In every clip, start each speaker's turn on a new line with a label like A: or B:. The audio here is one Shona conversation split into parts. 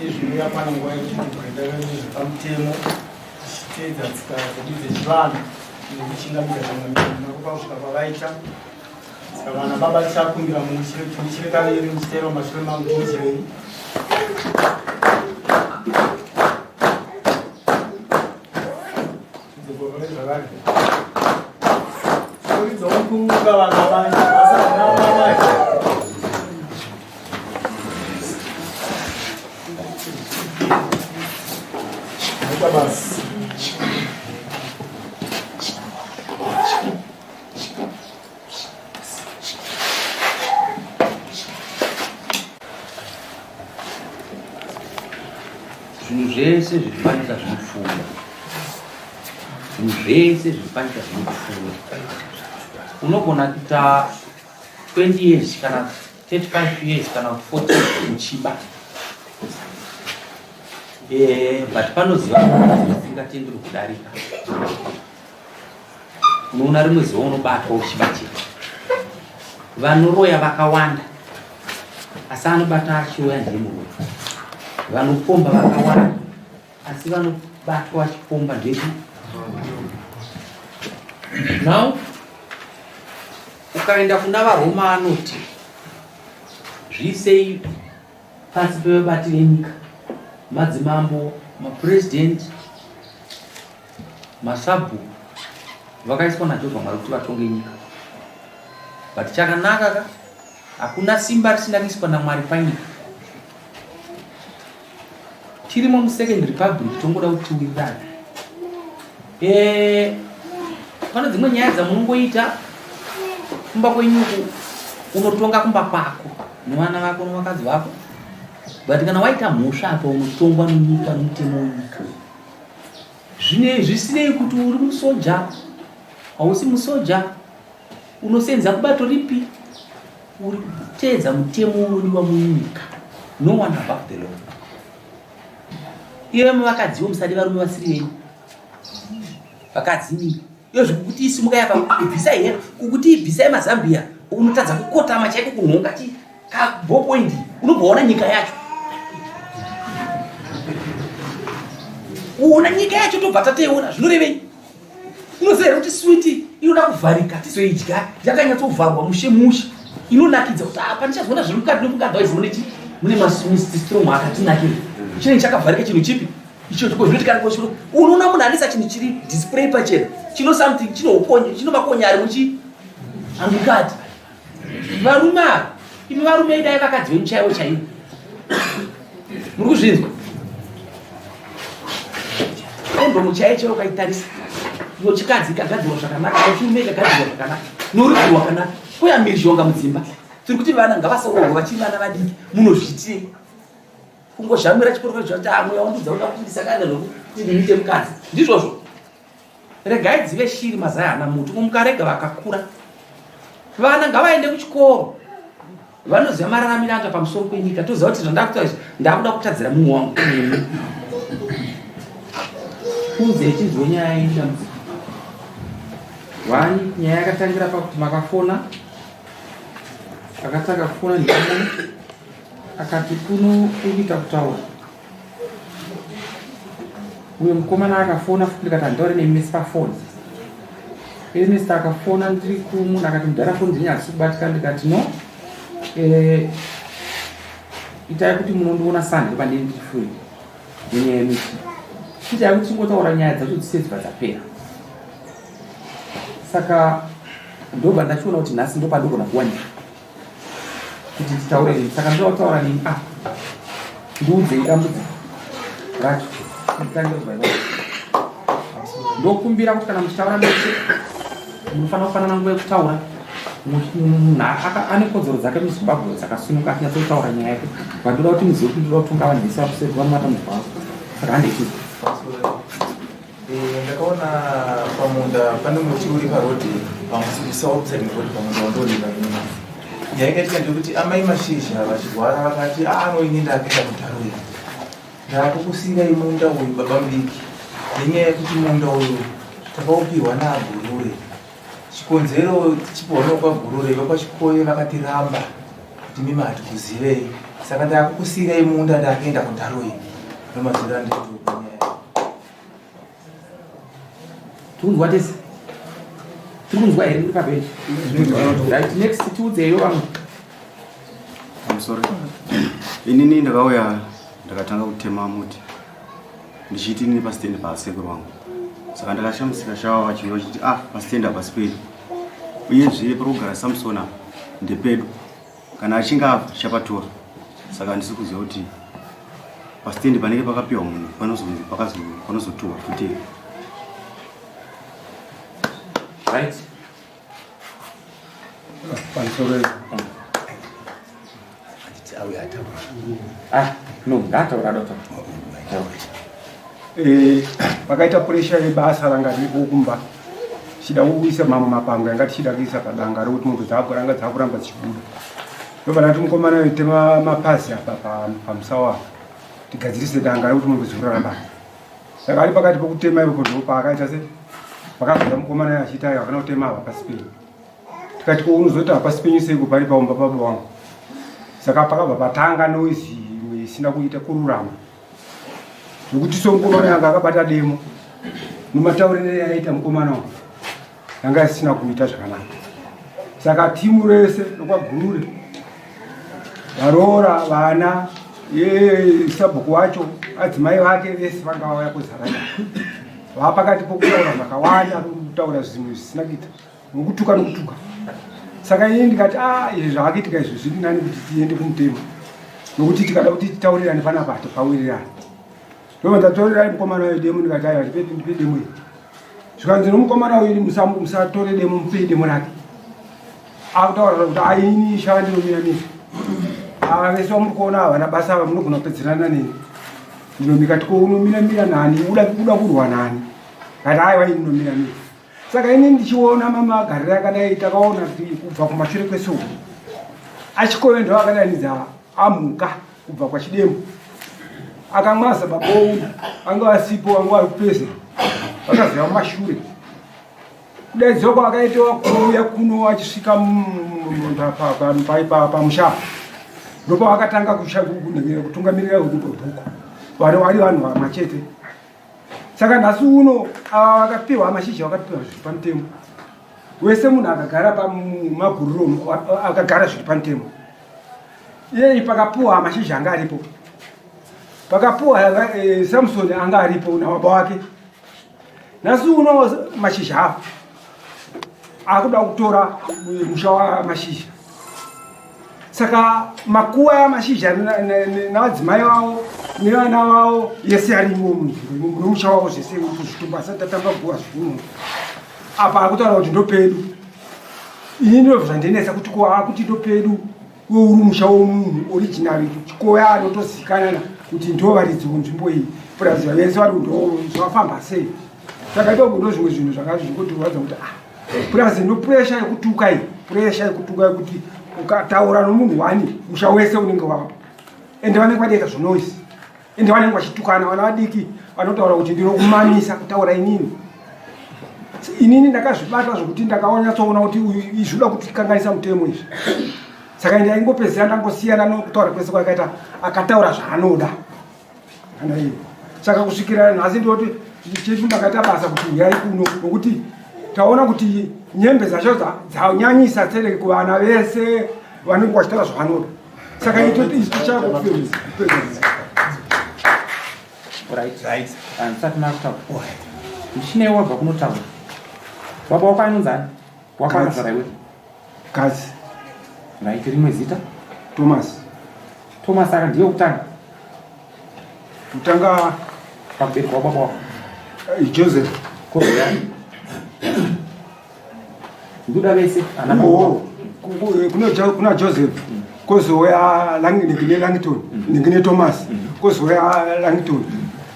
A: Izvi yakwana nguva yekuti pamutemo tichiteedza tsika dzedu dzechivanhu nekuchingamidza vamwe kusvika kwavaita. Saka vana baba tichakumbira muchire kaviri muchiteera mumashure mangu timuchirei. Zvakare. Kuridza mukuruka vana mai. Asi vana mai. Maita basi.
B: Zvinhu zvese zviri panyika zvinopfuura. Zvinhu zvese zviri panyika zvinopfuura. Unogona kuita 20 years kana 35 years kana 40 uchiba eh, but panoziva usingatenderi kudarika unoona rimwe zuva unobatwa uchiba chete vanoroya vakawanda asi anobata achiroya ndiye muroyi vanopomba vakawanda asi vanobatwa vachipomba ndechi now ukaenda kuna varoma anoti zviisei pasi pevabati venyika madzimambo mapurezidendi masabhuku vakaiswa najehovha mwari kuti vatonge nyika but chakanaka ka hakuna simba risina kuiswa namwari panyika Tirimo musecond republic tongoda kuti tiwirirane. Eh, pane dzimwe nyaya dzamunongoita kumba kwenyu uku unotonga kumba kwako nevana vako nevakadzi vako but kana waita mhosva apa unotongwa nenyika nomutemo wenyika zvinei zvisinei kuti uri musoja hausi musoja unosenza kubato ripi Uri kuteedza mutemo unodiwa munyika. No one above the law. Iwe muvakadziwo musade varume vasiri venyu. Vakadzi mimi. Iyo zvekuti isimuka yapa ibvisai here? Kukuti ibvisai mazambia unotadza kukotama chaiko kunhonga chi ka ballpoint unobva waona nyika yacho. Uona nyika yacho tobva tateiona zvinorevei? Unoziva here kuti switi inoda kuvharika tizoidya yakanyatsovharwa mushe mushe inonakidza kuti apa ndichazoona zviri mukati nekuti otherwise mune chi mune maswiti strong akatinakira chinenge chakavharika chinhu chipi icho zvinoti kana koshuro unoona munhu anisa chinhu chiri display pachena chino something chino ukonye chino makonya ari muchi amukati varume ava imi varume idai vakadzi venyu chaivo chaivo muri kuzvinzwa kondomu chaiyo chaiyo ukaitarisa iyo chikadzi ikagadzirwa zvakanaka chirume ikagadzirwa zvakanaka norudzi rwakanaka kuya mhirizhonga mudzimba tiri kuti vana ngavasarohwa vachiri vana vadiki munozviitirei kungozhamira chiporofita chati amwe ah, wandudza uda kuti ndisangane nokuti ndiite mukadzi ndizvozvo Regai dzive shiri mazai haana muti mukarega vakakura. Vana ngavaende kuchikoro vanoziva mararamiro anga pamusoro penyika toziva kuti zvandakuita izvi ndakuda kutadzira mumwe wangu kunze ichinzwa nyaya yedambudziko one nyaya yakatangira pakuti makafona akatanga kufona ndiamuna akati kuno ukuita kutaura Uyo mukomana akafona futi ndikati handitaure nemi mese pafoni. Ernest akafona ndiri kumunhu akati mudhara foni dzenyu hadzisi kubatika ndikati no. Eh, itai kuti munondiona Sunday pandini ndiri free nenyaya yemiti. Itai kuti tingotaura nyaya dzacho dzise dzibva dzapera. Saka ndobva ndachiona kuti nhasi ndopadogona kuwanika kuti titaure neni. Saka ndoda kutaura neni, ah, ndiudzei dambudziko racho nditange kubva ipapo. Ndokumbira kuti kana muchitaura mese munofanira kufanana nguva yekutaura. Munhu ane kodzero dzake muZimbabwe dzakasununguka achinyatsotaura nyaya yake. But ndoda kuti muzive kuti ndoda kutonga vanhu vese vari kuseri matambudziko avo. Saka handei tizwe.
C: Eh, ndakaona pamunda pane muti uri parodi pamusaopside nerodi pamunda wandorima inini. Nyaya yakaitika ndeyekuti amai Mashizha vachirwara vakati ano ah, ini ndakuenda kudharuya, ndakukusiirai munda uyu baba mudiki, nenyaya yekuti munda uyu takaupihwa naGurure. Chikonzero tichipiwa nokwagurure vekwachikoye vakatiramba kuti mimi hatikuzivei, saka ndakukusiirai munda ndakuenda kudharuya. Ndomazwiro andiri.
B: Tikunzwa tese? Tiri kunzwa here muri pabeji? Right, next tiudzeiwo vamwe.
D: I'm sorry. Inini ndakauya ndakatanga kutema muti ndichiti inini pastendi pasekuru vangu, saka ndakashamisika shawa vachiuya vachiti ah, pastendi hapasi pedu, uyezve pari kugara Samson apa ndepedu, kana achinge afa tichapatora. Saka handisi kuziva kuti pastendi panenge pakapiwa munhu panozotorwa futi.
B: Right.
A: Pamusoro.
B: Ah, no, ngataura dota.
A: Eh, pakaita puresha yebasa ranga riripo kumba, tichida kuisa mamwe mapango yanga tichida kuisa padanga rekuti mombe dzakuranga dzakuramba dzichibuda. Ndobva ndati mukomana tema mapazi apa pamusawo apa tigadzirise danga rekuti mombe dzikuraramba. Saka ari pakati pokutema ipapo ndopaakaita se pakazouya mukomana achiita ayo akana kutema apa pasi penyu. Tikati ko unozoita hapasi penyu seiko pari paumba pababa wangu? Saka pakabva patanga noizi imwe isina kuita kururama, zvekuti so mukomana yanga akabata demo nomataurire aita mukomana wangu yanga isina kuita zvakanaka. Saka timu rese rokwagurure, varoora, vana sabhuku wacho, adzimai vake vese vanga vauya kuzarana vapakati pokutaura zvakawanda, kutaura zvimwe zvisina kuita, nokutuka nokutuka. Saka ini ndikati a ah, izvi zvaakuitika izvi zviri nani kuti tiende kumutemo, nokuti tikada kuti titaurirane panapa hatipawirirani. Ndobva ndatorerai mukomana uyu demo, ndikati aiwa, ndipe demo iri. Zvikanzi nomukomana uyu, musatore demo, mupei demo rake. Akutaura kuti aini shava ndinomira mira, ava vese vamuri kuona havana basa ava, munogona kupedzerana neni. Ndinomika tiko unomira mira nani? Uda kurwa nani? Kati aiwa, ini ndinomira mira. Saka ini ndichiona mamagariro akadai, takaona kuti kubva kumashure kwese uku achikove ndo akadainidza amuka kubva kwachidembo akamwaza babou anga vasipo, anga vari kupezera vakaziva mumashure. Kudaidzwa kwaakaitiwa kuuya kuno achisvika pamusha, ndopavakatanga kutungamirira bhuku vari vanhu vamachete. Saka nhasi uno ava vakapiwa mashizha, vakapiwa zviri pamutemo. Wese munhu akagara pamagururo akagara zviri pamutemo. Iyei pakapiwa mashizha anga aripo, pakapiwa eh, Samson anga aripo nababa wake. Nhasi uno mashizha afa, akuda kutora musha wamashizha. Saka makuva yamashizha navadzimai vavo nevana vavo yese arimo munzvimbo nomusha wavo zvese zvitumbu asati tatanga guva zvirimo apa. Akutaura kuti ndopedu. Ini ndinobva zvandinetsa kuti ko akuti ndopedu, iwe uri musha womunhu original chikoya anotozikanana kuti ndo varidzi wenzvimbo iyi, purazi vese vari ndo zvafamba sei? Saka ipapo ndo zvimwe zvinhu zvakazvingotirwadza kuti ah, purazi no puresha yekutuka iyi, puresha yekutuka yekuti ukataura nomunhu wani musha wese unenge wapo, ende vanenge vadoita zvonoisi, ende vanenge vachitukana. Vana vadiki vanotaura kuti ndinokumamisa kutaura inini. Inini ndakazvibata zvokuti ndakanyatsoona kuti izvi zvoda kutikanganisa mutemo izvi. Saka ndaingopedzisira ndangosiyana nokutaura kwese kwakaita, akataura zvaanoda kana iye. Saka kusvikira nhasi ndoti chedu makaita basa kuti uyai kuno, nokuti taona kuti nyembe dzacho dzanyanyisa tsereki kuvana vese vanenge vachitaura zvavanoda. Saka itoti isu tichakupedza.
B: Right. Ndisati makutaura, ndichine wabva kunotaura. Baba wako anonzi ani? Wako akazvara iwe?
A: Kazi.
B: Right, rimwe zita?
A: Thomas.
B: Thomas aka ndiye kutanga?
A: Kutanga
B: pakuberekwa baba wako?
A: Eh, Joseph.
B: Kozouya? Ndoda vese ana baba wako.
A: Kuna kuna Joseph. Kozouya Langton, Langton, ndine Thomas. Kozouya Langton.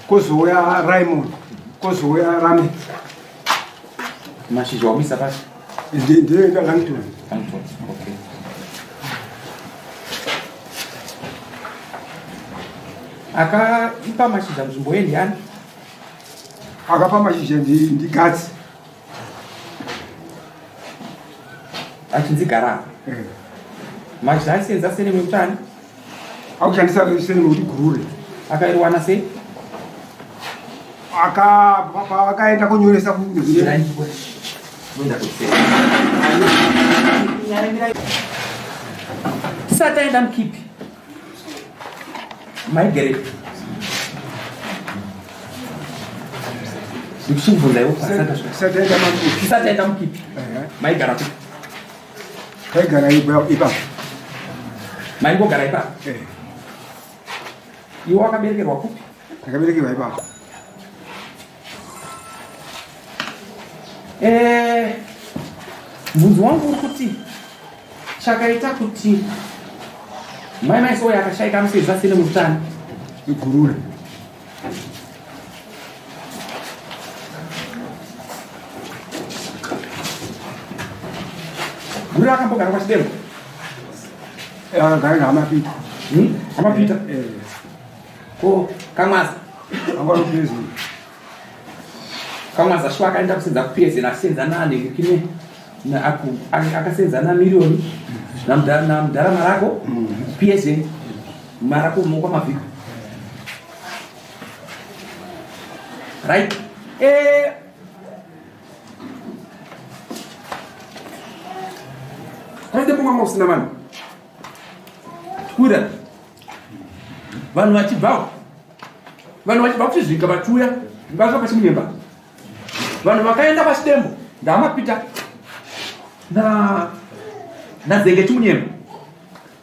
A: Kozouya Raymond. Kozouya Rame.
B: Mashizha wamisa pasi.
A: Ndiye Langton.
B: Langton. Okay. Akaipa mashizha nzvimbo ye ndiani?
A: Akapa mashizha ndiGatsi.
B: Achinzi gara.
A: Eh.
B: Mashizha aisenza sene mekuti ani?
A: Akushandisa sene mekuti gurure.
B: Akairiwana sei?
A: Akaenda kunyoresa ku
B: Tisati aenda mukipi. Maigerepi. Ndikuchibvunza iwe tisati aenda mukipi. Maigara kupi?
A: Taigara ipapo.
B: Maingogara ipapo? Iwe wakaberekerwa kupi?
A: Ndakaberekerwa ipapo.
B: Eh, mubvunzo wangu uri kuti chakaita kuti mai mai soya akashaika anoseza sene mutani
A: igurure
B: gurure akambogara kwachidembo
A: akagara naamapita
B: Amapita ko kamwaza
A: angwarupezi
B: kamwaza shuwa akaenda kusenza kuPSN achisenza naanenge akasenza namiriyoni namudhara Marako PSN Marako mokwamavhika right eh, paite pomwe usina vanhu kuira vanhu vachibvawo vanhu vachibva kuchizvika vachiuya vasvika pachimunyemba vanhu vakaenda pachidembo ndaamapita nadzenge chimunyemba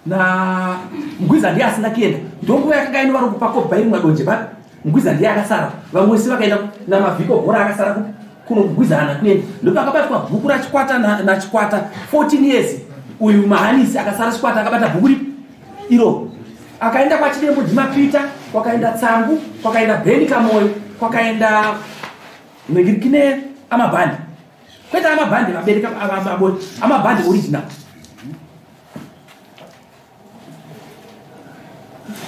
B: na mugwiza ndiye asina kuenda ndonguva yakanga ine vari kupa kobva iri mwadonje papi mugwiza ndiye akasara vamwe vese vakaenda namavhiko bhora akasara kupi kuno mugwiza haana kuenda ndopakabatwa bhuku rachikwata nachikwata 14 years uyu mahanisi akasara chikwata akabata bhuku ripi iro akaenda kwachidembo ndimapita kwakaenda tsangu kwakaenda bheni kamoyo kwakaenda negirikine amabhandi kwete amabhandi vabereka amabhandi original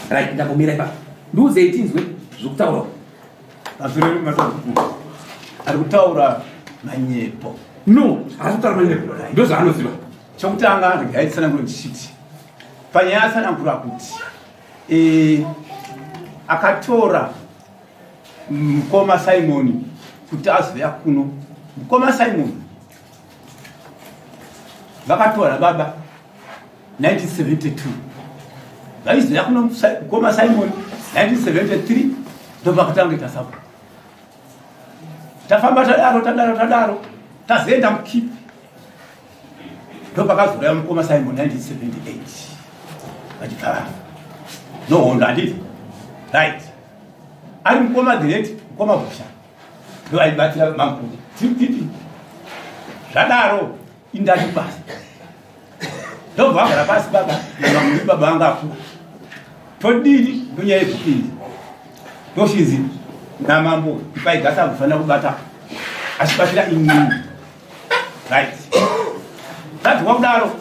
B: right ndambomira ipapo ndiudzei tinzwe zvokutaura
E: ari kutaura manyepo
B: no haasi kutaura manyepo ndozvaanoziva
E: chokutanga regai tsananguro ndichiti panyaya atsanangura kuti e, akatora mukoma Simoni kuti azouya kuno mukoma Simoni vakatora baba 1972 vaizoya kuno mukoma Simoni 1973 ndopakatanga ita sapo tafamba tadaro tadaro tadaro tazoenda mukipi ndopakazouya mukoma Simon 1978 vachibva vafa nohondo handiti right ari mukoma the late mukoma busha ndoaibatira mamukuru tiripipi zvadaro indati basa ndobva vagara pasi baba mamuri baba vanga akura todini ndonyaya yebhuku iyi ndoshinzi namambo ipai gasa kufanira kubata achibatira inini right tadzwa kudaro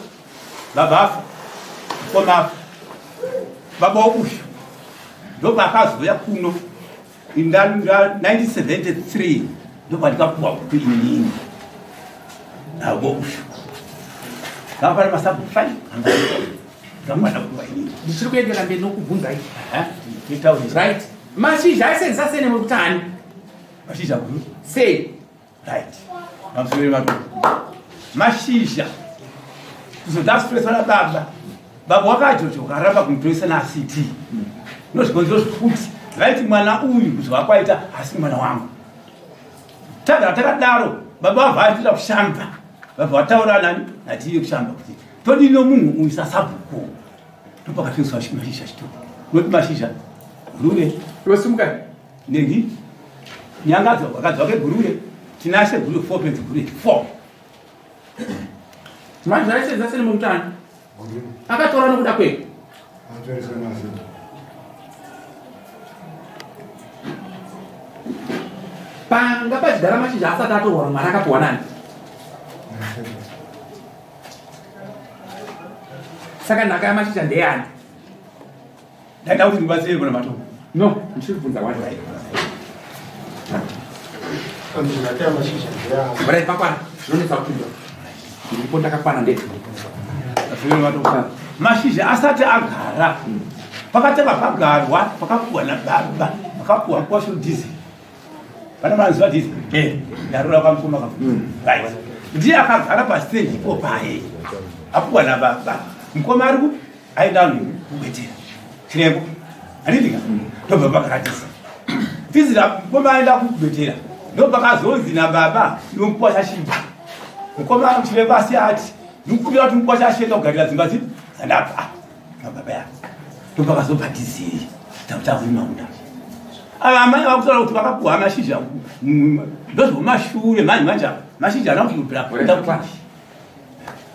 E: baba afa mukoma afa baba wokusha ndopakazouya kuno 1973 ndopandikapuwa bhuku inini nawokusha ngapane masabu 5 ndakwana kuwa inini
B: ndichiri kuendera mberi nokubvunzai
E: titaurisa
B: right mashizha aisenzesa sene muri kuti ani
E: mashizha guru
B: sei
E: right pamusoro mato mashizha kuzodasitoreswa nababa baba wakajojo karamba kumutoresa naact nozvikonzero zvekuti vaiti mwana uyu kuzova kwaita hasi mwana wangu tagara takadaro Baba vabva vaita kushamba. Vabva vataura nani natiye kushamba kuti todii nomunhu uyu sasabhuku. Ndopakatoiswa mashizha chitupa. Noti mashizha gurure.
B: Iwe simukai.
E: Nengi nyangadzo vakadzi vake gurure. Tinashe gurure 4 penzi gurure 4.
B: Manje aisenza sene mutani. Akatora nokuda kwei? Panga pachigara mashizha asati atorwa mwana akapiwa nani? Saka nhaka yamashizha ndeyani?
E: Ndaida kuti ndibatsire kuna matombo.
B: No, ndichiri kubvunza wani. Right, pakwana. Zvinonetsa kupindura. Ndiripo ndakakwana ndega.
E: Mashizha asati agara. Pakatanga pagarwa pakapuwa nababa, pakapuwa kwasho diesel. Pana vanoziva diesel? Eh, ndarora kwamukoma kapu. Right. Ndiye akagara pastage ipo paye. Apuwa nababa. Mukoma ari ku aenda kubetera. Chirembo. Handiti ka? Ndobva pakaratisa. Tizira mukoma aenda kubetera. Ndopakazonzi nababa iwe mukwasha shinda. Mukoma chirembo asi ati ndikukumbira kuti mukwasha ashienda kugarira dzimba dzipi dzandabva. Nababa yako. Ndopakazobva tiziri. Takuta kuima munda. Ava amai vakutaura kuti vakapuwa mashizha ndozvomashure manje manje apa. Mashizha haana kuti kubvira
B: Uri
E: kuti.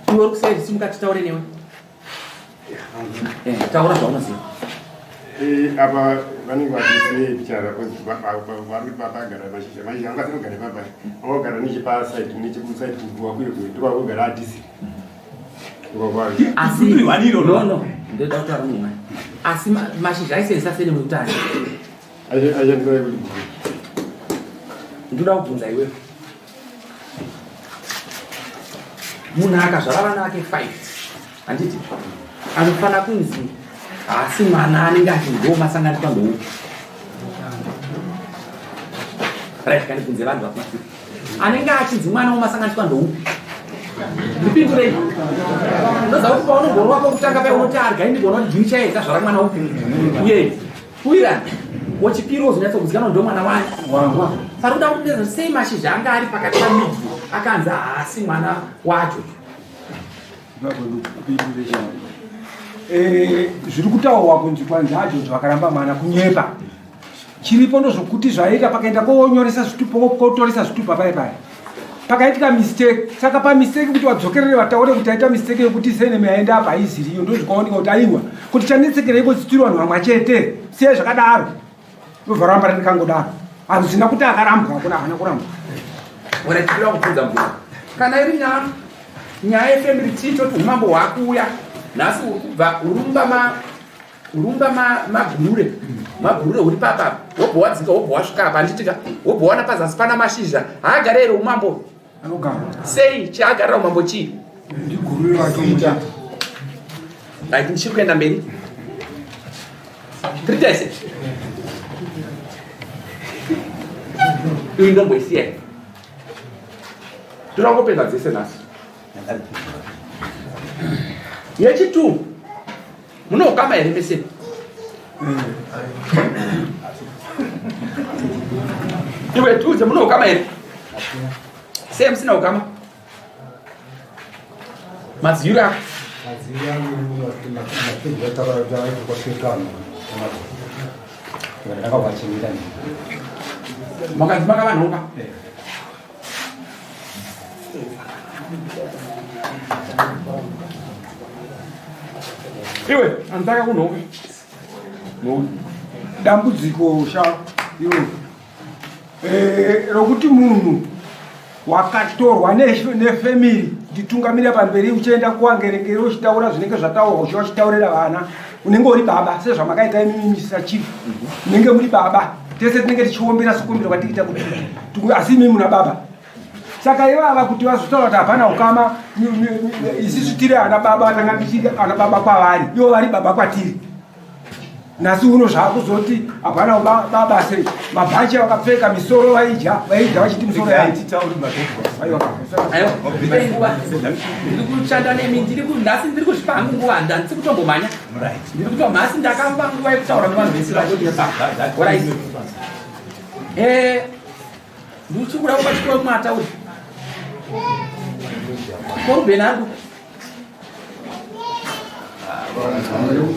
B: Iwe uri kuseri simuka titaure newe. Taura zvaunoziva.
F: Apa vanenge vachisiye bichara vari vagara mashizha mashizha anga asingagare papa vangagara nechepasaidi nechekusaidi kuguwa kuye kuye ndokwakugara adhisi.
B: Asi no no ndoda kutaura mumwe. Asi mashizha aisenzesa sene mutani. Ndoda kubvunza iwewe. Munhu akazvara vana vake 5 handiti anofanira kunzi haasi mwana anenge achinzi masanganiswa ndoupi. Right, kandibvunze vanhu vakumashure. Anenge achinzi mwana womasanganiswa ndoupi? Ndipindurei. Unoziva kuti paunogorwa kwekutanga paya unoti arga ndigona kuti ndini chaiye ndazvara mwana upi. Uye uirani wechipiri wozonyatsokuzikanwa ndo mwana wani. Saka kuda kuti sei mashizha anga ari pakati pamidzi akanzi haasi mwana wacho.
A: Zviri kutaurwa kunzi kwanzi aJojo vakaramba mwana kunyepa. Chiripo ndozvokuti zvaita pakaenda konyoresa zvitupa, kotoresa zvitupa paya paya. Pakaitika mistake, saka pa mistake kuti vadzokerere vataure kuti aita mistake yekuti seneme yaenda apa haiziriyo, ndozvikaoneka kuti aiwa kuti chanetsekereiko tiri vanhu vamwe chete, siya zvakadaro. Ndobva ramba rikangodaro. Hazvina kuti akarambwa, hakuna haana kurambwa.
B: Ora tinoda kubvunza mubvunzo. Kana iri nyaya yefamily tree toti umambo hwakuuya nhasi uri kubva urumba ma urumba magurure magurure uri papa wobva wadzika wobva wasvika apa handitika wobva wana pazasi pana mashizha haagare here umambo
A: Anogara.
B: Sei chaagarira umambo chii?
A: Ndigurure vacho.
B: Right, ndichiri kuenda mberi. Tiri tese. Iyi ndomboisiya. Toda kungopedza dzese nhasi. Yechitu. Munoukama here mese? Iwe tiudze munoukama here? Sei musina ukama? Madziro ako.
F: Madziro angu mapedza taura kuti aite kwasvetano. Ndakavachengeta ndini.
B: Makanzi makavanhonga? Iwe, anotaka kunhonga.
A: No. Dambudziko sha iwe. Rokuti munhu wakatorwa nefamily nditungamira pamberi uchienda kuwangerengere uchitaura zvinenge zvataurwa uchiva uchitaurira vana unenge uri baba sezvamakaita imimi Mr. Chief. Munenge muri baba tese tinenge tichiombera sekuombera kwatiriita kuti asi imimi muna baba. Saka ivava kuti vazotaura kuti hapana ukama, isusu tiri ana baba, tanga tichiri ana baba kwavari, ivo vari baba kwatiri. Nhasi uno zvakuzoti hapana baba sei mabhachi vakapfeka misoro vaidya vaidya vachiti misoro
B: yavo. Aiwa, nguva. Ndiri kushanda nemi, nhasi ndiri kuzvipa hangu nguva, handisi kutombomhanya. Ndiri kuto nhasi ndakamba nguva yekutaura nevanhu vese vachipa. Alright. Ndichikuda kupa chikoro kumatauri. Ko Rubheni ari kupi?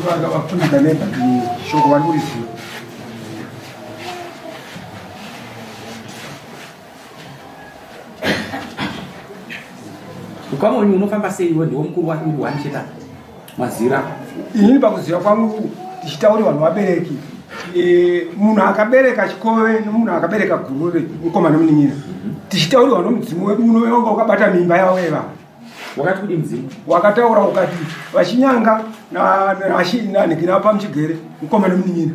A: Vanga vapfundika nei but shoko vari kuriziva.
B: Ukama wenyu unofamba sei iwe ndiwo mukuru wake uri one chete mazira.
A: Inini pakuziva kwangu tichitaurirwa nevabereki eh, munhu akabereka chikove nemunhu akabereka gurure mukoma nemunin'ina tichitaurirwa nomudzimu wedu uno wanga wakabata mimba yavo eva
B: Wakati kudii mudzimu?
A: Wakataura ukati vachinyanga nanhikina pamuchigere mukoma nemunin'ina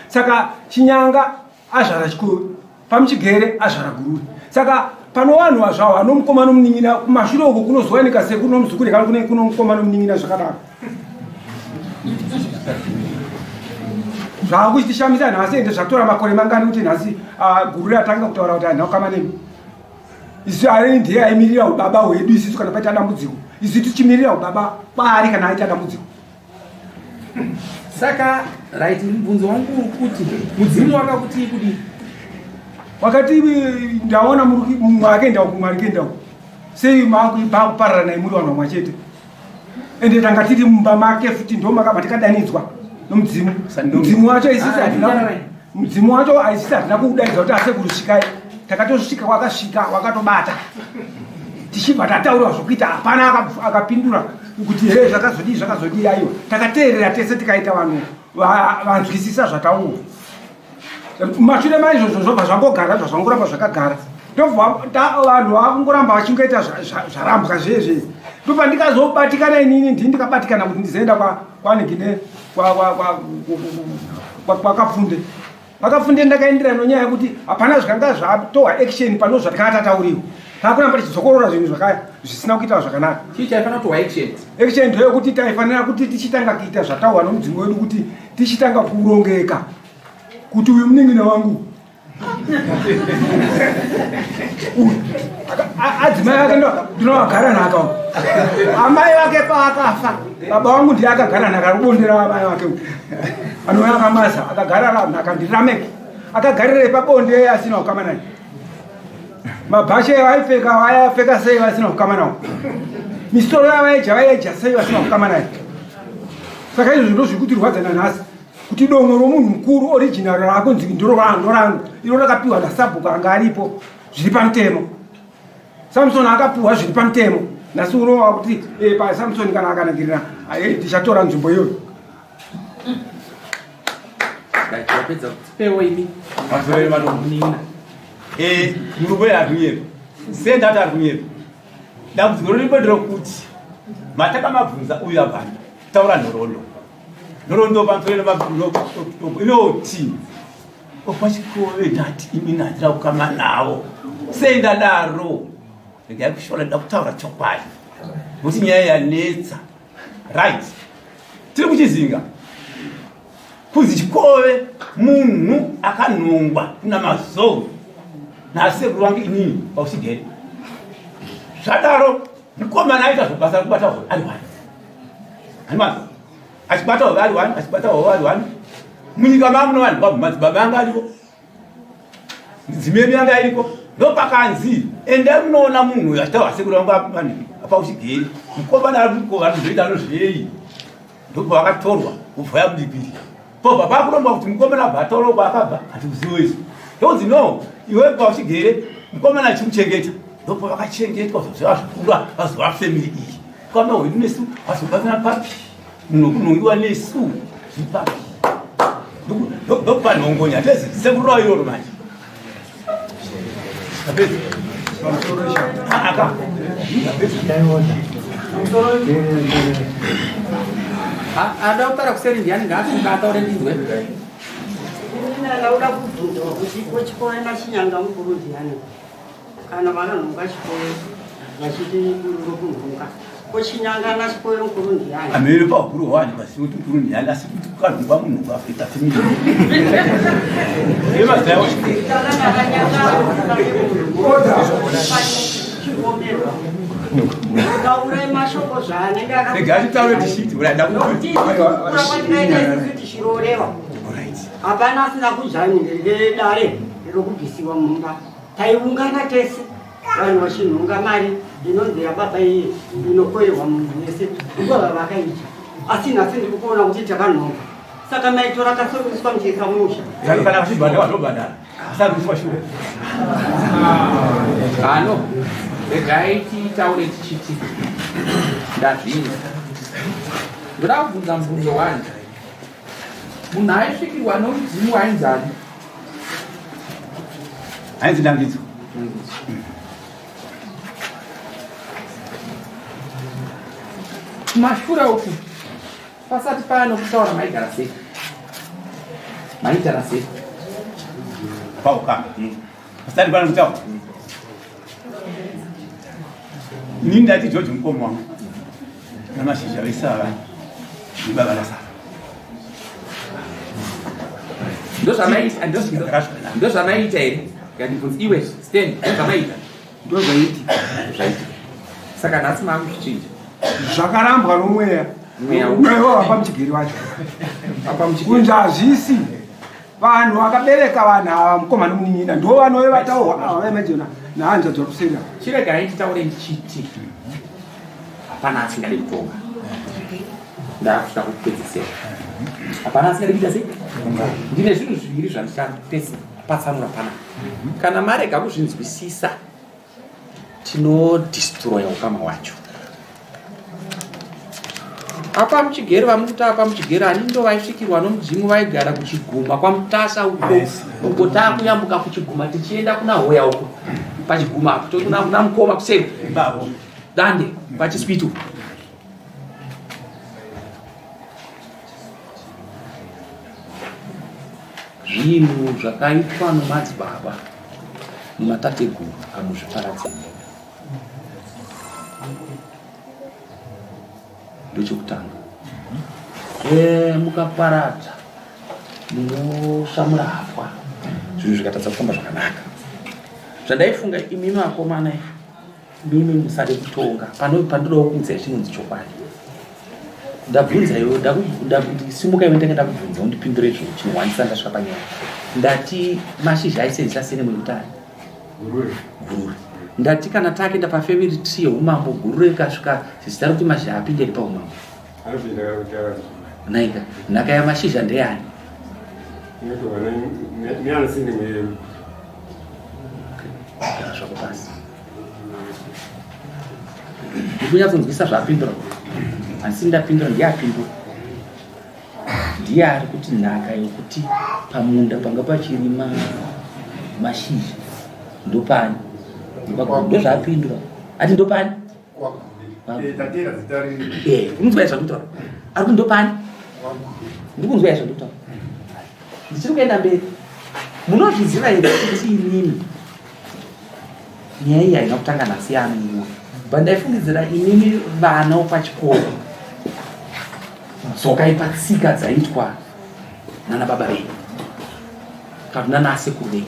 A: saka chinyanga azvara chikuru pamuchigere azvara gururi saka panowanwa zvawo anomukoma nomunin'ina kumashure uko kunozowanika sekuru nomuzukuru kana kune kuno mukoma nomunin'ina zvakadaro zvakuchitishamisa nhasi ende zvatora makore mangani kuti nhasi ah, gururi atanga kutaura kuti handina kukama nemi isu ari ndiye aimirira ubaba hwedu isisu kana paita dambudziko isu tichimirira ubaba kwaari kana aita dambudziko
B: Saka right mubvunzo wangu uri kuti mudzimu wakakutii kudii?
A: Wakati ndaona mumwe akaenda uku mumwe akaenda uku sei makuparara naye muri vanhu vamwe chete ende tanga tiri mumba make futi ndo makabva tikadanidzwa nomudzimu mudzimu wacho isisi
B: ah,
A: hatina mudzimu wacho aisisi hatina kuudaidza kuti asekuru svikai takatosvika wakasvika wakatobata tichibva tataura zvokuita hapana akapindura kuti he zvakazodii zvakazodii aiwa takateerera tese tikaita vanhu vanzwisisa zvataurwa mashure maizvozvo zvobva zvangogara zvazvangoramba zvakagara ndobva vanhu vakungoramba vachingoita zvarambwa zvezve ndobva ndikazobatikana inini ndini ndikabatikana kuti ndizoenda kwanigine kwakapfunde Vakafunde ndakaenderana nonyaya yekuti hapana zvikanga zvatohwa action pano zvatikanga tatauriwa. Takuramba tichidzokorora zvinhu zvakaya zvisina kuita zvakanaka.
B: Chii chaifanira kutohwa action?
A: Action ndeyokuti taifanira kuti tichitanga kuita zvatauhwa nomudzimu wedu kuti tichitanga kurongeka kuti uyu munin'ina wangu adzimai ake ndinovagara nhaka uku amai vake paakafa baba vangu ndiye akagara nhaka rubondera amai vake uku anouya akamaza akagara nhaka ndirameki akagarirei pabonde asina kukama naye mabhashe vaipfeka vayapfeka sei vasina kukama nawo misoro yavaija vaija sei vasina kukama naye saka izvo zvino zviri kutirwadza nanhasi kuti dongo romunhu mukuru original rakunzi ndorangu iro rakapiwa nasabhuku anga aripo zviri pamutemo samson akapiwa zviri pamutemo nhasi unowa kuti eh, pasamson kana akanakirira eh, tichatora nzvimbo iyoyo
E: eh, murume ari kunyepa sendati ari kunyepa dambudziko riripo nderokuti matakamabvunza uyu abvana taura nhoroondo nhoroondo pamusoro inoti opachikove ndati imi handina kukama navo sei ndadaro regai kushora ndida kutaura chokwadi nokuti nyaya yanetsa right tiri kuchizinga kunzi chikove munhu akanhongwa kuna mazou nasekuru vangu inini pausigere zvadaro mukomana aita zvobasa rekubata hove ari one handimazi achibata hove ari one achibata hove ari one munyika mamuno vanhu vabva madzibaba anga ariko midzimu yedu yanga iriko ndopakanzi endai munoona munhu uyo achitaura sekuru vangu vanhu apauchigeri mukomana ari mukova anozoita anozvei ndopavakatorwa kubva yabudikiri pobva pakurongwa kuti mukomana abva ataura kwaakabva hatikuzivo izvi ndonzi no iwe pauchigere mukomana achimuchengeta ndopavakachengetwa zvazviva zvikura vazova family iyi kwama hwedu nesu vazobatsana papi munhu kunhongiwa nesu zviri papi ndopanhongonya sekurova iroro manje
B: Ada kutaura kuseri ndiani ngaasuka ataure ndinzwe.
G: Ndauda kubvunzwa kuti kochikoro nachinyanga mukuru ndiani kana vanonhonga chikoro vachiti mukuru ndokunhonga kochinyanga nachikoro mukuru ndiani
E: amene pakuru hwani basi kuti mukuru ndiani asi kuti kukanhongwa munhu kuafrika family
G: Taurai mashoko zvaanenge
E: Rega titaure tichiti
G: tichirorewa hapana asina kuzvanire dare rokubvisiwa mumba taiungana tese. Vanhu vachinhonga mari inonzi yababa iye inokoirwa munhu wese ndobva vakaita. Asi nhasi ndiri kuona kuti takanhonga. Saka maitora kasoruswa muchiisa musha.
E: Kana vachibhadhara vanobhadhara. Asaruswa shuwa.
B: Ano, regai titaure tichiti ndazvinzwa. Ndoda kubvunza mubvunzo wani. Munhu aisvikirwa nomudzimu wainzani?
E: Ainzi Dambidzo.
B: Kumashure uku pasati paya nokutaura maigara sei? Maitara sei?
E: Pauka. Pasati pano kutaura. Ini ndati George mukoma wangu. Namashizha vese ava ndibaba nasara.
B: Ndozvamaita ndozvamaita here? Ngandibvunze iwe Stan, ndozvamaita.
A: Ndozvaiti.
B: Zvaita. Saka nhasi maakuzvichinja.
A: Zvakarambwa nomweya.
B: Mweya
A: Mweya wapa muchigeri wacho.
B: Apa muchigeri.
A: Kunzi hazvisi. Vanhu vakabereka vanhu ava mukoma nomunin'ina ndo vanove vataurwa ava vaimajona nahanzvadzi vakuseri ava.
B: Chiregai nditaure ndichiti hapana asingade kutonga. Ndakusvika kupedzisira. Hapana asingade kuita sei? Ndine zvinhu zviviri zvandichatsanura pana. Kana marega kuzvinzwisisa tinodestroya ukama hwacho. Apa muchigere vamukuti apa muchigere ani ndo vaisvikirwa nomudzimu vaigara kuchiguma kwaMutasa uko uko takuyambuka kuchiguma tichienda kuna Hoya uko pachiguma apo tokuna kuna mukoma kuseri dande pachiswitu zvinhu zvakaitwa nomadzibaba nomatateguru amuzviparadze ndochekutanga e, mukaparadza munoshamura hapwa zvinhu zvikatadza kufamba zvakanaka zvandaifunga imimi vakomana mimi musade kutonga pano pandodawo kuudza chinonzi chokwadi ndabvunza iwe ndasimuka iwe ndanga ndakubvunza undipindure izvo chinhwandisa ndasvika panyaya ndati mashizha aisenzesa sene mekutari gurure ndati kana takenda pafamily tree yeumambo gurure rikasvika zita rekuti mashizha apinde ri paumambo naika nhaka yamashizha ndeyani zvako pasi ndikunyatsonzwisa zvaapindura handisi ndapindura ndiye apindura ndiye ari kuti nhaka yokuti pamunda panga pachiri mashizha ndopani ndozvaapindura ati ndopani eh, kunzwa zvandikutaura ari kuti ndopani ndikunzwa zvandikutaura ndichiri kuenda mberi munozviziva here kuti inini nyaya iyi haina kutanga nhasi yamiwa but ndaifungidzira inini vana wopachikoro dzokai patsika dzaitwa nana baba venyu kana nana asekuru venyu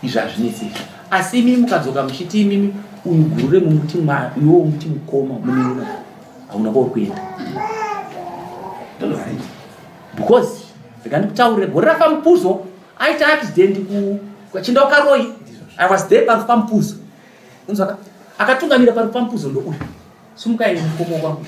B: izvi hazvinetsi izvi asi imimi mukadzoka muchiti imimi uyu gurure mumuti iwo muti mukoma munoona hauna kwauri kuenda because rega ndikutaurire gore rafa mupuzo aita accident kuchinda ukaroi i was there parufu pamupuzo unzwaka akatungamira parufu pamupuzo ndouyu sumukai mukoma kwangu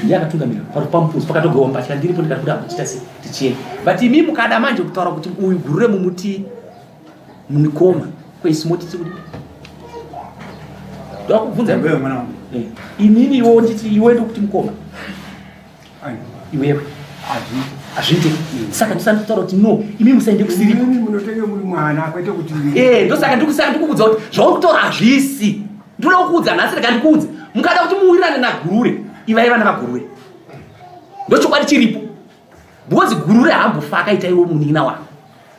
B: ndiye akatungamira parufu pamupuzo pakatogewa mbatya ndiripo ndikati kuda sei tichienda but imi mukada manje kutaura kuti uyu gurure mumuti Munikoma kwesi moti tiri kudii? Ndakubvunza
E: Wewe mwana wangu.
B: Eh, inini iwe nditi iwe ndokuti mukoma. Iwewe. Hazviite. Saka ndisati nditaura kuti no, imi musaende kusiriko.
A: Imi munotenge muri mwana kwete kuti
B: Eh, ndosaka ndikusaka ndikukuudza kuti zvauri kutaura hazvisi. Ndinoda kukuudza nhasi rega ndikuudze. Mukada kuti muwirirane naGurure, ivai vana vaGurure. Ndochokwadi chiripo. Because Gurure haambofa akaita iwe munin'ina wako.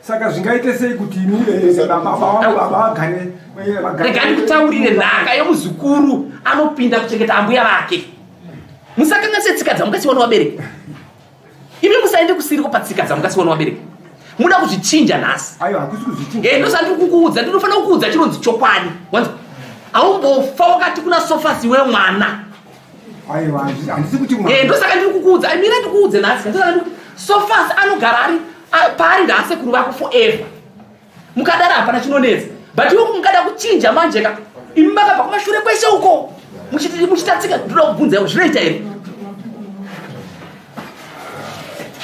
A: Saka zvingaite sei kuti imi eh, baba vangu baba vagare eh, vagare
B: Rega ndikutaurire nhaka yomuzukuru anopinda kuchengeta ambuya vake. Musakanganise tsika dzamukasiwa nevabereki. Imi musaende kusiriko patsika dzamukasiwa nevabereki. Muda kuzvichinja nhasi.
A: Aiwa hakusi kuzvichinja.
B: Eh, ndosandiri kukuudza, ndinofanira kukuudza chinonzi chokwadi. Wanzwa? Haumbofa wakati kuna Sofasi iwe mwana.
A: Aiwa handisi kuti mwana.
B: Eh, ndosaka ndiri kukuudza. Mira ndikuudze nhasi. Ndosaka ndiri kuti Sofasi anogara ari Paari ndaasekuru vako forever. Mukadaro hapana chinonetsa. But iwe mukada kuchinja manje ka imi makabva kumashure kwese uko muchita tsika ndoda kubvunza iwe zvinoita here?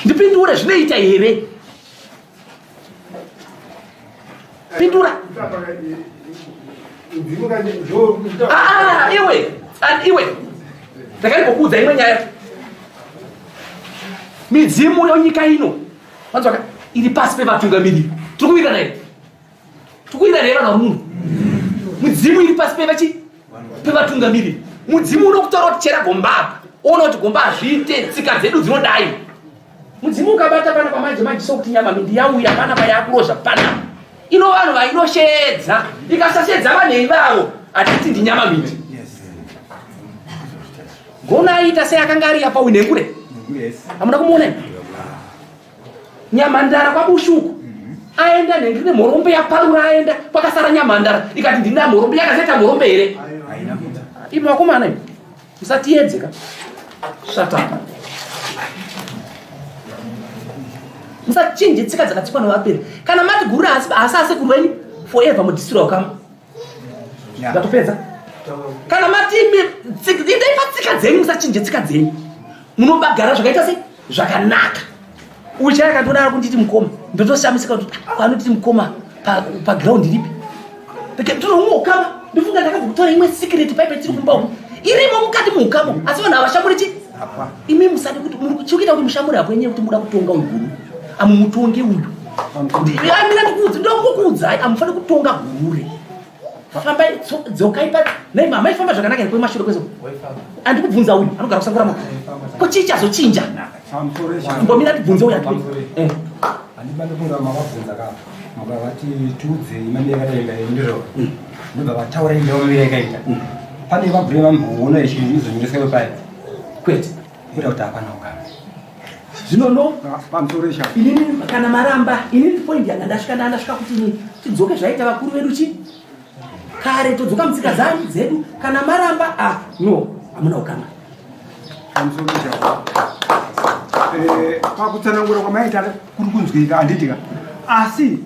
B: Ndipindure zvinoita here? Pindura. Ah, iwe, iwe. Ndakambokuudza imwe nyaya. Midzimu yonyika ino vanzwaka iri pasi pevatungamiriri. Tiri kuwirirana here? Tiri kuwirirana here vanhu vari muno? Midzimu iri pasi pevachi pevatungamiriri. Mudzimu unokutaura kuti chera gomba apa, oona kuti gomba hazviite, tsika dzedu dzinodai. Mudzimu ukabata pana pamanje manje sokuti nyama mindi yauya pana payakurozva pana ino vanhu vainosheedza ikasasheedza vanhu ivavo hatiti ndinyama mindi. Gona aita sei akanga ari apa uyu nhengure hamuna kumuona nyamhandara kwabushuku mhm. aenda nhengure nemhorombe yaparura aenda kwakasara nyamhandara ikati ndina mhorombe yakazoita mhorombe here imi vakomana imi musatiyedze ka shut up musachinje tsika dzakatsikwa nevaperi kana mati guru haasi asekuru venyu forever mudhisira ukama ndatopedza kana mati indai patsika dzenyu musachinje tsika dzenyu munobagara zvakaita sei zvakanaka ucha akandiona ari kunditi mukoma ndotoshamisika kuti ah, anotiti mukoma paground ripi tinoumwe ukama ndofunga ndakabva kutora imwe secret paipe tiri kumba umu irimo mukati muukama asi vanhu havashamuri chi imi musade kuti chikuita kuti mushamuri hapo yenyaya yekuti muda kutonga uyu guru amumutonge uyu amira ndikuudza ndokukuudzai amufaniri kutonga gurure fambai dzokai pa nei mama ifamba zvakanaka here kwemashure kwese andikubvunza uyu anogara kusangura mo ko chii chazochinja mbomira ndibvunze uyu
F: eh. andibandofunga makabvunza ka mukavati tiudzei mamire akataita ndizvo mm. ndobva vataura imba mamire akaita mm. pane vabvure vamboona ichizonyoreswa paya
B: kwete
F: kuda kuti hapana ukama
B: zvino no inini kana maramba inini point yanga ndasvika ndandasvika kuti ini tidzoke zvaita vakuru vedu chi kare todzoka mutsika dzani dzedu kana maramba a ah, no hamuna ukama
F: eh, pakutsanangura kwamaita kuri kunzwika handitika asi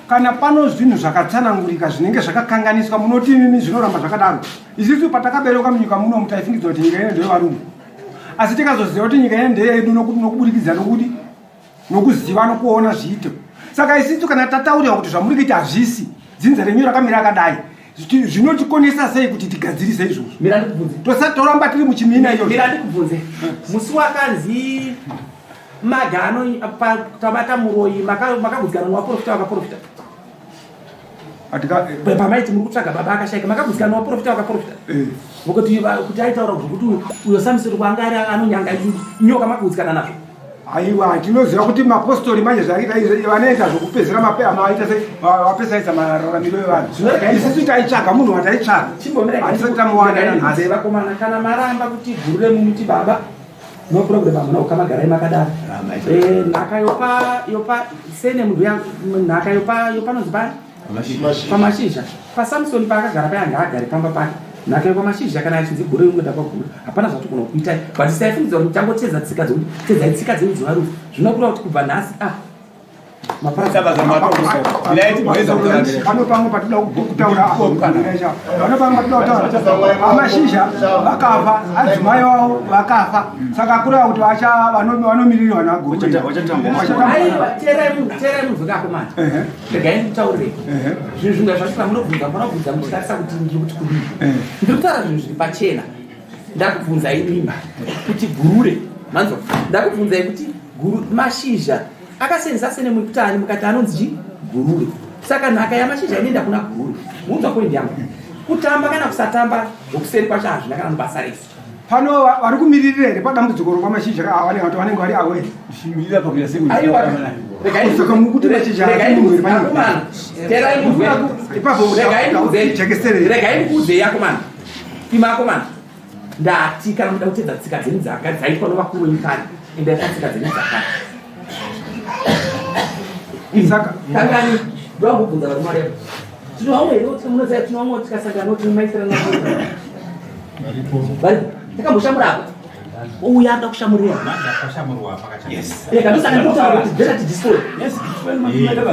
F: kana pano zvinhu zvakatsanangurika zvinenge zvakakanganiswa munoti imimi zvinoramba zvakadaro isusu patakaberekwa munyika muno taifungidzwa kuti nyika ino ndeyevarungu asi tikazoziva kuti nyika ino ndeyedu nokuburikidza nokuti nokuziva nokuona zviito saka isisu kana tataurira kuti zvamuri kuita hazvisi dzinza renyu rakamira akadai zvinotikonesa sei kuti tigadzirise izvozvo toramba tiri muchimina
B: iyoyo mira ndikubvunze musi wakanzi magano tabata muroyi makagudzikana newaprofita wakaprofita pamaiti muri kutsvaga baba akashaika makagudzikana newaprofita wakaprofita eh. vokuti kuti aitaura zvekuti uyo samisiri kwanga ari anonyanga nyoka makugudzikana nazvo
F: aiwa tinoziva kuti mapostori manje zvaita izvi vanoita zvokupedzera maita sei vapesaidza mararamiro evanhu isusu taitsvaga munhu wataitsvaga hatisati tamuwana
B: nanhasi vakomana kana maramba kuti guru remuti baba No problem hamuna ukama garai makadaro. Eh, nhaka yopa yopa sene munhu ya nhaka yopa yopanonzi pani? Pamashizha. PaSamson paakagara paya ngaagare pamba pake. Nhaka yepamashizha kana achinzi gore ringoenda kwaguru hapana zvatigona kuita. But saifungidzira kuti tangotedza tsika dzekuti tedzai tsika dzedu dzevarufu. Zvinokureva kuti kubva nhasi ah
F: Pano pamwe patinoda kutaura pano pamwe patinoda kutaura amashizha vakafa adzimai vavo vakafa saka kureva kuti vanomirirwa
B: nagoteerai munhu kakomana regai ndikutaurire zvinhu zvimwe zvacho pamunobvunza munobvunza muchitarisa kuti ndiri kuti kudii ndiri kutaura zvinhu zviri pachena ndakubvunzai mimba kuti gurure manzwa ndakubvunzai kuti mashizha akasenzesa sene mukutani mukati anonzi chi gurure saka nhaka yamashizha inoenda kuna gurure munzwa point yangu kutamba kana kusatamba zvokuseri kwacho hazvina kana mubasa rese
F: pano vari kumiririra here padambudziko rokwamashizha vanenge vanenge vari awe
B: regai ndikuudzei akomana ima akomana Ndati kana muda kutedza tsika dzenyu dzaka dzaitwa novakuru venyu kare, endai patsika dzenyu dzakare.
F: Saka
B: kangani ndovambobvunza varume vari apa. Tinovawo here kuti munoziva tinovawo tikasangana kuti maisirana varipo. Takamboshamura apa. Ouya anoda kushamurira. Ega ndosaka ndikutaura kuti better to destroy.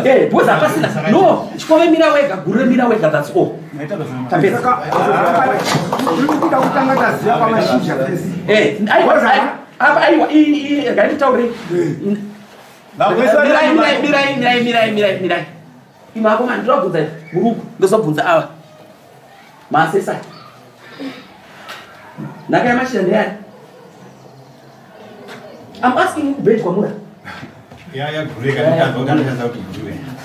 B: Eh, because hapasina. No, chikove mira wega, gurure mira wega, that's all. Tapedza.
F: Tiri kuda kutanga taziva pamashizha pese.
B: Eh, aiwa, apa aiwa, iyi regai nditaure. Mirai, mirai, mirai, mirai, mirai, mirai, mirai. Imi akomana ndinobvunza muruku, ndozobvunza ava. Maasesa. Nhaka yamashizha ndeyani? I'm asking you kubhenji kwamura.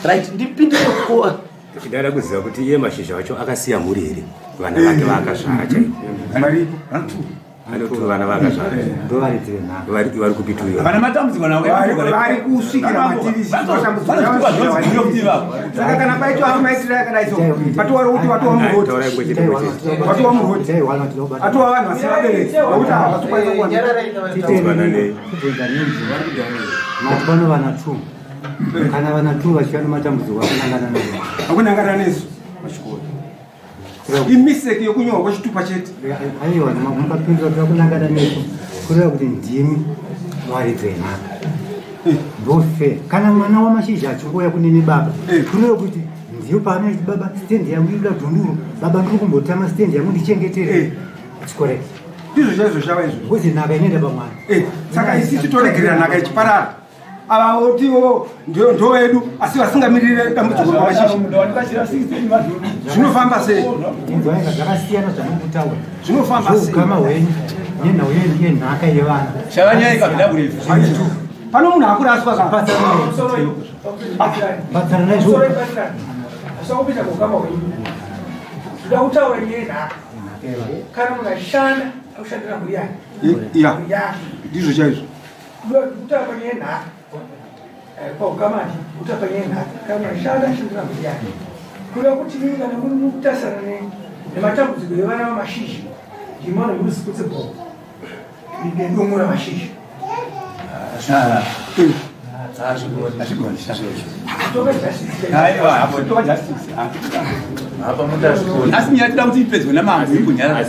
B: Right, ndipindure ko.
H: Ndada kuziva kuti iye mashizha wacho akasiya mhuri here vana vake vaakazvara chaivo.
F: Varipo.
H: Anoto vana vaakazvara.
I: Ndovaridzi venhaka.
H: Vari vari kupituyo.
E: Vana matambudziko nawo.
F: Vari kusvikira matiri saka kana paitwa maitiro akadai so patowari kuti watova muroti watova muroti atova vanhu vasina vabereki nokuti havasokwanisa kuwana
I: Mati pano vana two. Kana vana two vachiva nematambudziko akanangana nawo.
F: Akunangana nesu. Imiseki yokunyorwa kwechitupa chete.
I: Aiwa, mukapindura kuda kunangana nesu kureva kuti ndimi varidzi venhaka. Ndofe kana mwana wamashizha achingouya kunemi baba kureva kuti ndiyo paanoiti baba stendi yangu iri kuda dhunduru baba ndiri kumbotama stendi yangu ndichengetere. It's correct.
F: Ndizvo chaizvo shava izvo.
I: Because nhaka inoenda pamwana.
F: Saka isisu toregerera nhaka ichiparara. Ava votiwo ndo vedu asi vasingamirire dambudziko rwamashizha. Zvinofamba sei?
I: Inzwaika zvakasiyana zvamukutaura.
F: Zvinofamba sei?
I: Zveukama hwenyu nenhau yenhaka yevana.
F: Pano munhu akuraswa ka.
I: Batsana naizvo.
J: Usakupinda kuukama hwenyu. Ndoda kutaura nyaya yenhaka. Kana munhu achishanda akushandira mhuri yake.
F: Ya. Ndizvo chaizvo.
J: Kutaura panyaya yenhaka. Paukama ndi kutaura panyaya yenhaka. Kana munhu achishanda ashandira mhuri yake. Kureva kuti imi kana muri mukutarisana nematambudziko evana vamashizha ndimi vanhu responsible nedomo ramashizha.
E: Asi nyaya tida kuti ipedzwe namambo ikunyarara.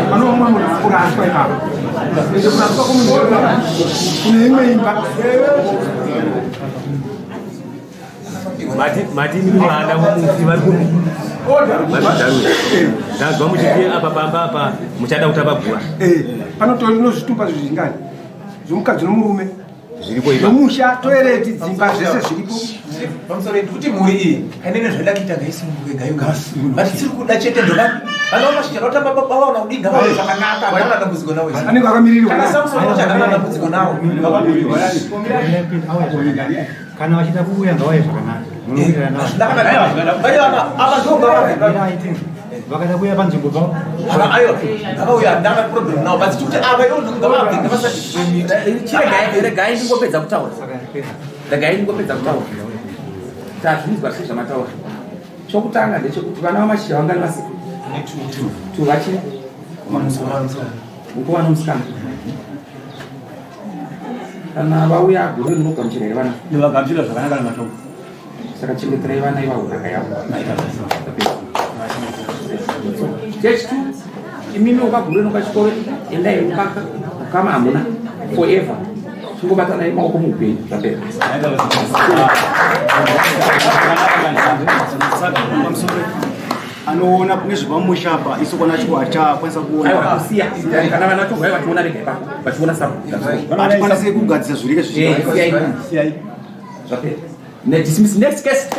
F: Pano umwe munhu akuraswa ipapo. Ende kuraswa kwomunhu kune imwe imba.
H: Mati imi vana vomufi vari kupi? Vari Ndazwa muchiti apa pamba apa muchada kutamba guva.
F: Panotori nozvitumba zvingani zvomukadzi nomurume
H: Zviripo ipa.
F: nomusha toereti dzimba zvese zviripo.
C: Pamusoro kuti mhuri iyi kainene zvaida kuita ngaisununguke gayuga but tiri kuda chete ndoka vana vamashizha vanotamba baba vaona kudii ngavaone zvakanaka havana dambudziko nawo izvi.
F: Anenge akamirirwa.
C: Kana Samson wacho havana dambudziko nawo.
I: Kana vachida kuuya ngavauye zvakanaka. Munowirirana navo. Vakada kuuya panzvimbo pavo.
B: Regai ndingopedza kutaura. Regai ndingopedza kutaura. Tazvinzwa sei zvamataura. Chokutanga ndechekuti vana vamashizha vangani vasiku? Two vachiri? Mukomana nomusikana. Kana vauya gore munogamuchira here vana?
E: Ndovagamuchira zvakanaka nematombo.
B: Saka chengeterai vana ivavo nhaka yavo. Chechi imimi ukagure nokachikoro endai mukaka ukama hamuna forever. Chingobatanai maoko muupenyu zvapera.
D: Anoona nezvepamusha apa isu kwana chiko hatichakwanisa kuona.
B: Aiwa kusiya kana vana togwai vachiona vega ipapo vachiona sapo.
D: Hatikwanisi kugadzisa zvirike
B: zvichii. Siyai. Zvapera. Dismiss next case.